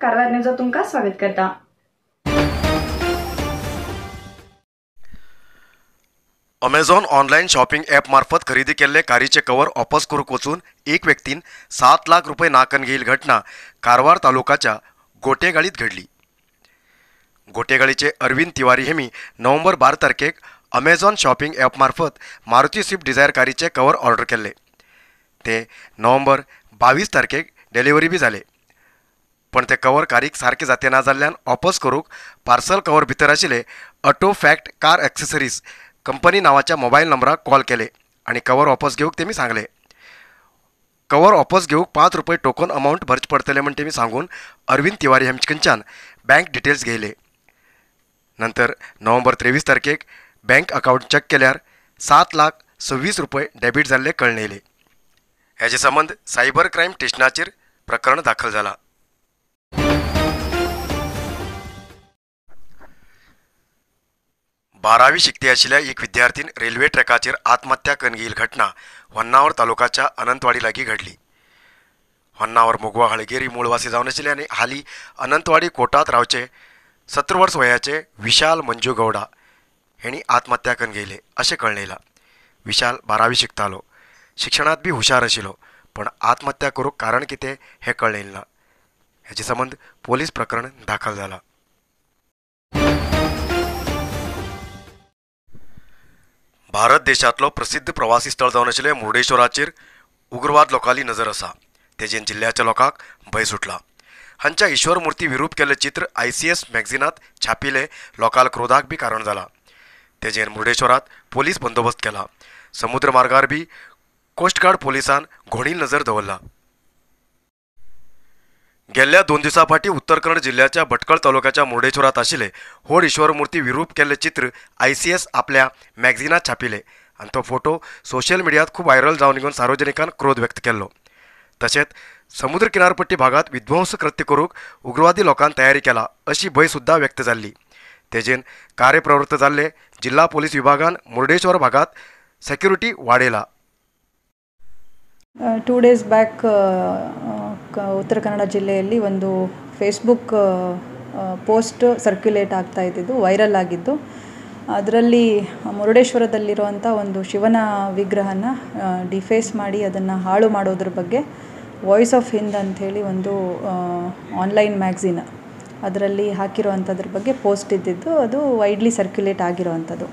कारवार न्यूजात तुमकां स्वागत करता. अमेझॉन ऑनलायन शॉपिंग ॲप मार्फत खरेदी केल्ले कारीचे कवर वापस करूंक वचून एक व्यक्तीन 7 लाख रुपये नाकन घेईल घटना कारवार तालुकाच्या गोटेगाळीत घडली. गोटेगाळीचे अरविंद तिवारी हेमी नोव्हेंबर 12 तारखेक अमेझॉन शॉपिंग ॲप मार्फत मारुती स्विफ्ट डिझायर कारीचे कवर ऑर्डर केल्ले. ते नोव्हेंबर 22 तारखेक डिलिव्हरी बी जाले, पण ते कवर कारीक सारके जाते ना जाल्ल्यान वापस करूंक पार्सल कवर भितर आशिल्ले auto fact car accessories company नावाच्या मोबायल नंबराक कॉल केले आनी कवर वापस घेवंक तेमी सांगले. कवर वापस घेवंक 5 रुपये टोकन अमावंट भरचे पडटले म्हण तेमी सांगून अरविंद तिवारी हेमचे कडच्यान बँक डिटेल्स घेयले. नंतर नोव्हेंबर 23 तारखेक बँक अकावंट चॅक केल्यार 7,26,000 रुपये डेबीट जाल्ले कळून येयले. हेजे संबंद सायबर क्रायम स्टेशनाचेर प्रकरण दाखल जाला. बारावी शिकती आशिल्ल्या एक विद्यार्थीन रेल्वे ट्रॅकाचेर आत्महत्या करून घेईल घटना होन्नावर तालुकाच्या अनंतवाडी लागीं घडली. होन्नावर मोगवा हळगेरी मूळवासी जावन आशिल्ले आनी हालीं अनंतवाडी कोटांत रावचे 17 वर्स वयाचे विशाल मंजू गौडा हेणी आत्महत्या करून घेयले अशें कळून येयलां. विशाल 12वी शिकतालो, शिक्षणांत बी हुशार आशिल्लो, पण आत्महत्या करूंक कारण कितें हें कळून येयलें ना. हेजे संबंद पोलीस प्रकरण दाखल जाला. भारत देशांतलो प्रसिद्ध प्रवासी स्थळ जावन आशिल्लें मुर्डेश्वराचेर उग्रवाद लोकांली नजर आसा. तेजेन जिल्ल्याच्या लोकांक भंय सुटला. हांच्या ईश्वर मूर्ती विरूप केल्लें चित्र ICS मॅगझिनांत छापिलें लोकांक क्रोधाक बी कारण जाला. तेजेन मुर्डेश्वरांत पोलीस बंदोबस्त केला. समुद्र मार्गार बी कोस्टगार्ड पोलिसान घोणील नजर दवरला. गेल्ल्या 2 दिसां फाटीं उत्तर कन्नड जिल्ल्याच्या भटकळ तालुक्याच्या मुर्डेश्वरांत आशिल्ले व्हड ईश्वरमूर्ती विरूप केल्लें चित्र ICS आपल्या मॅगझिनांत छापिलें आनी तो फोटो सोशल मिडियात खूब व्हायरल जावन घेवन सार्वजनिकान क्रोध व्यक्त केल्लो. तशेंच समुद्र किनारपट्टी भागांत विध्वंस कृत्य करूंक उग्रवादी लोकान तयारी केला अशी भंय सुद्दां व्यक्त जाल्ली. तेजेन कार्यप्रवृत्त जाल्ले जिल्हा पोलीस विभागान मुर्डेश्वर भागांत सेक्युरिटी वाडयला. 2 ಡೇಸ್ ಬ್ಯಾಕ್ ಉತ್ತರ ಕನ್ನಡ ಜಿಲ್ಲೆಯಲ್ಲಿ ಒಂದು ಫೇಸ್ಬುಕ್ ಪೋಸ್ಟ್ ಸರ್ಕ್ಯುಲೇಟ್ ಆಗ್ತಾ ಇದ್ದಿದ್ದು, ವೈರಲ್ ಆಗಿದ್ದು. ಅದರಲ್ಲಿ ಮುರುಡೇಶ್ವರದಲ್ಲಿರುವಂಥ ಒಂದು ಶಿವನ ವಿಗ್ರಹನ ಡಿಫೇಸ್ ಮಾಡಿ ಅದನ್ನು ಹಾಳು ಮಾಡೋದ್ರ ಬಗ್ಗೆ ವಾಯ್ಸ್ ಆಫ್ ಹಿಂದ್ ಅಂಥೇಳಿ ಒಂದು ಆನ್ಲೈನ್ ಮ್ಯಾಗ್ಝಿನ್ ಅದರಲ್ಲಿ ಹಾಕಿರುವಂಥದ್ರ ಬಗ್ಗೆ ಪೋಸ್ಟ್ ಇದ್ದಿದ್ದು, ಅದು ವೈಡ್ಲಿ ಸರ್ಕ್ಯುಲೇಟ್ ಆಗಿರುವಂಥದ್ದು.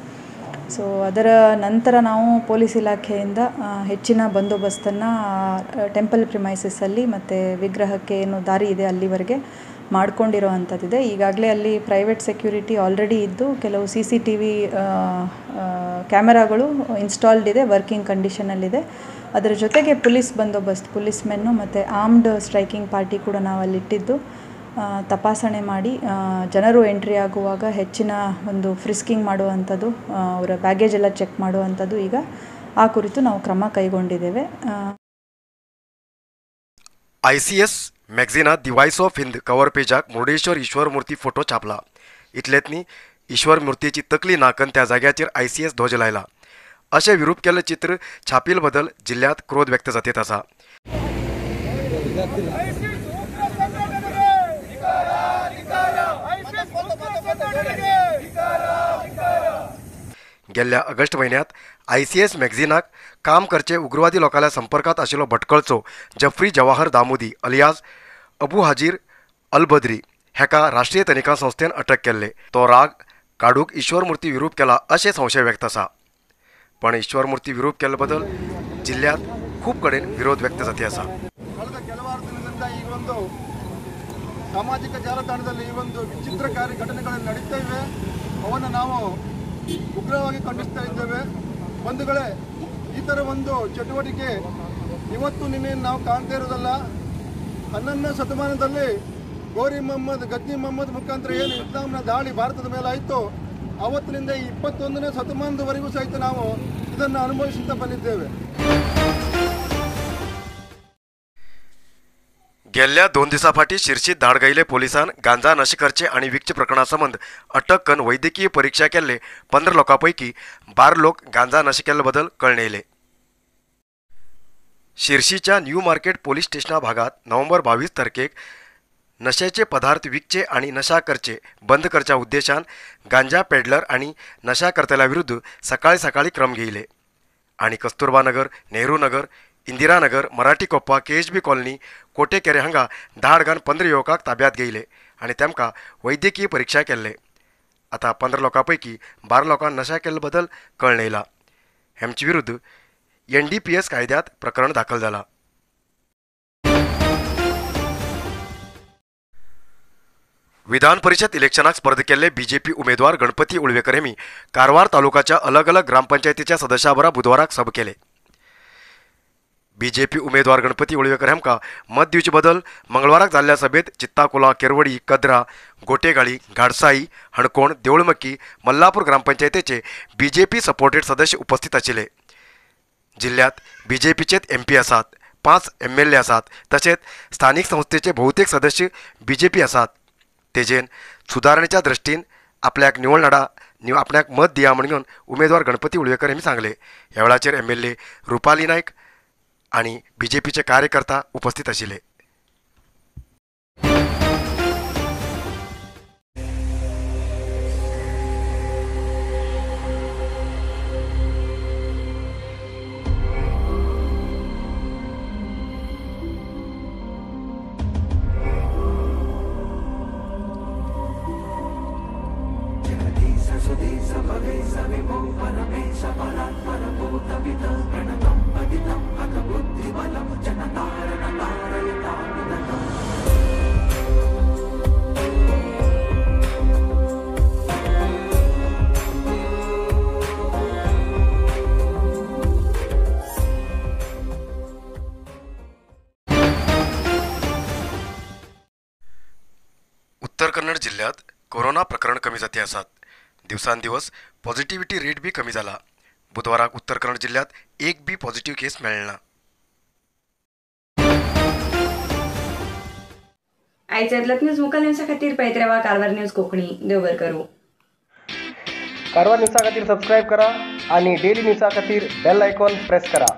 ಸೊ ಅದರ ನಂತರ ನಾವು ಪೊಲೀಸ್ ಇಲಾಖೆಯಿಂದ ಹೆಚ್ಚಿನ ಬಂದೋಬಸ್ತನ್ನು ಟೆಂಪಲ್ ಪ್ರಿಮೈಸಸ್ಸಲ್ಲಿ ಮತ್ತು ವಿಗ್ರಹಕ್ಕೆ ಏನು ದಾರಿ ಇದೆ ಅಲ್ಲಿವರೆಗೆ ಮಾಡಿಕೊಂಡಿರೋ ಅಂಥದ್ದಿದೆ. ಈಗಾಗಲೇ ಅಲ್ಲಿ ಪ್ರೈವೇಟ್ ಸೆಕ್ಯೂರಿಟಿ ಆಲ್ರೆಡಿ ಇದ್ದು ಕೆಲವು CCTV ಕ್ಯಾಮೆರಾಗಳು ಇನ್ಸ್ಟಾಲ್ಡ್ ಇದೆ, ವರ್ಕಿಂಗ್ ಕಂಡೀಷನಲ್ಲಿದೆ. ಅದರ ಜೊತೆಗೆ ಪೊಲೀಸ್ ಬಂದೋಬಸ್ತ್, ಪೊಲೀಸ್ ಮೆನ್ನು ಮತ್ತು ಆರ್ಮ್ಡ್ ಸ್ಟ್ರೈಕಿಂಗ್ ಪಾರ್ಟಿ ಕೂಡ ನಾವು ಅಲ್ಲಿಟ್ಟಿದ್ದು ತಪಾಸಣೆ ಮಾಡಿ ಜನರು ಎಂಟ್ರಿ ಆಗುವಾಗ ಹೆಚ್ಚಿನ ಒಂದು ಫ್ರಿಸ್ಕಿಂಗ್ ಮಾಡುವಂಥದ್ದು, ಅವರ ಬ್ಯಾಗೇಜ್ ಎಲ್ಲ ಚೆಕ್ ಮಾಡುವಂಥದ್ದು ಈಗ ಆ ಕುರಿತು ನಾವು ಕ್ರಮ ಕೈಗೊಂಡಿದ್ದೇವೆ. ICS मॅगझिनात the voice of Hind cover पेजाक Murdeshwar ईश्वर मूर्ती फोटो छापला. इतलेंच न्ही, ईश्वर मूर्तीची तकली नाकन त्या जाग्याचेर ICS ध्वज लायला. अशें विरूप केल्लें चित्र छापील बदल जिल्ल्यांत क्रोध व्यक्त जातीत आसा. गेल्ल्या ऑगस्ट म्हयन्यांत ICS मॅगझिनाक काम करचे उग्रवादी लोकांल्या संपर्कांत आशिल्लो भटकळचो जफ्री जवाहर दामोदी अलियास अबू हाजीर अलबद्री हेका राष्ट्रीय तनिका संस्थेन अटक केल्ले. तो राग काडूंक ईश्वरमूर्ती विरूप केला अशें संशय व्यक्त आसा. पण ईश्वरमूर्ती विरूप केल्ले बदल जिल्ल्यांत खूब कडेन विरोध व्यक्त जाती आसा. ಕಳೆದ ಕೆಲವಾರು ದಿನದಿಂದ ಈ ಒಂದು ಸಾಮಾಜಿಕ ಜಾಲತಾಣದಲ್ಲಿ ಈ ಒಂದು ವಿಚಿತ್ರಕಾರಿ ಘಟನೆಗಳು ನಡೀತಾ ಇವೆ. ಅವನ್ನು ನಾವು ಉಗ್ರವಾಗಿ ಖಂಡಿಸ್ತಾ ಇದ್ದೇವೆ. ಬಂಧುಗಳೇ, ಈ ಥರ ಒಂದು ಚಟುವಟಿಕೆ ಇವತ್ತು ನಿನ್ನೆ ನಾವು ಕಾಣ್ತಾ ಇರೋದಲ್ಲ. 11ನೇ ಶತಮಾನದಲ್ಲಿ ಗೋರಿ ಮೊಹಮ್ಮದ್, ಗಜ್ನಿ ಮೊಹಮ್ಮದ್ ಮುಖಾಂತರ ಏನು ಇಸ್ಲಾಂನ ದಾಳಿ ಭಾರತದ ಮೇಲೆ ಆಯಿತು, ಅವತ್ತಿನಿಂದ 21ನೇ ಶತಮಾನದವರೆಗೂ ಸಹಿತ ನಾವು ಇದನ್ನು ಅನುಭವಿಸುತ್ತಾ ಬಂದಿದ್ದೇವೆ. गेल्ल्या 2 दिसां फाटीं शिरशीत धाडगायले पोलिसान गांजा नशे करचे आनी विकचे प्रकरणा संबंद अटक करून वैद्यकीय परीक्षा केल्ले 15 लोकां पैकी 12 लोक गांजा नशे केल्ले बदल कळून येयले. शिरशीच्या न्यू मार्केट पोलीस स्टेशना भागात नोव्हेंबर 22 तारखेक नशेचे पदार्थ विकचे आणि नशा करचे बंद करच्या उद्देशान गांजा पेडलर आणि नशा करतल्या विरुद्ध सकाळी सकाळी क्रम घेयले आणि Kasturba Nagar, Nehru Nagar, Indiranagar, Marathi Koppa, KHB colony, Kotekere हांगा धाड घालून 15 युवकांक ताब्यात घेयले आनी तेमकां वैद्यकीय परीक्षा केल्ले. आतां 15 लोकां पैकी 12 लोकांक नशा केल्ले बदल कळ्ळें येयला. हेमचे विरुद्ध NDPS कायद्यात प्रकरण दाखल जाला. विधान परिषद इलेक्शनाक स्पर्धा केल्ले बीजेपी उमेदवार गणपती उळवेकर हेमी कारवार तालुकाच्या अलग अलग ग्रामपंचायतीच्या सदस्या बुधवाराक सभा केले. बीजेपी उमेदवार गणपती उळवेकर हेमका मत दिवचे बदल मंगळवाराक जाल्ल्या सभेत चित्ताकोला, केरवडी, कद्रा, गोटेगाळी, घाडसाई, हणकोण, देवळमक्की, मल्लापूर ग्रामपंचायतीचे बीजेपी सपोर्टेड सदस्य उपस्थित आशिल्ले. जिल्ह्यात बीजेपीचेच MP आसात, 5 MLA आसात, तशेंच स्थानिक संस्थेचे बहुतेक सदस्य बीजेपी आसात. तेजेन सुदारणेच्या दृष्टीन आपल्याक निवळ नाडा आपल्याक मत दिया म्हणून उमेदवार गणपती उळवेकर यांनी सांगले. ह्या वेळाचेर MLA Rupali Naik आणि बीजेपीचे कार्यकर्ता उपस्थित आशिल्ले. उत्तर कन्नड जिल्ह्यात कोरोना प्रकरण कमी जाते आसात. दिवसांदिवस पॉझिटिव्हिटी रेट बी कमी जाला. बुधवाराक उत्तर कन्नड जिल्ह्यात एक बी पॉझिटिव्ह केस मेळना. आयच्या न्यूज मुखाल न्यूजा खातीर पळयत रावा कारवार न्यूज कोंकणी. देव बरें करूं. कारवार न्यूजा खातीर सबस्क्रायब करा आणि डेली न्यूजा खातीर बेल आयकॉन प्रेस करा.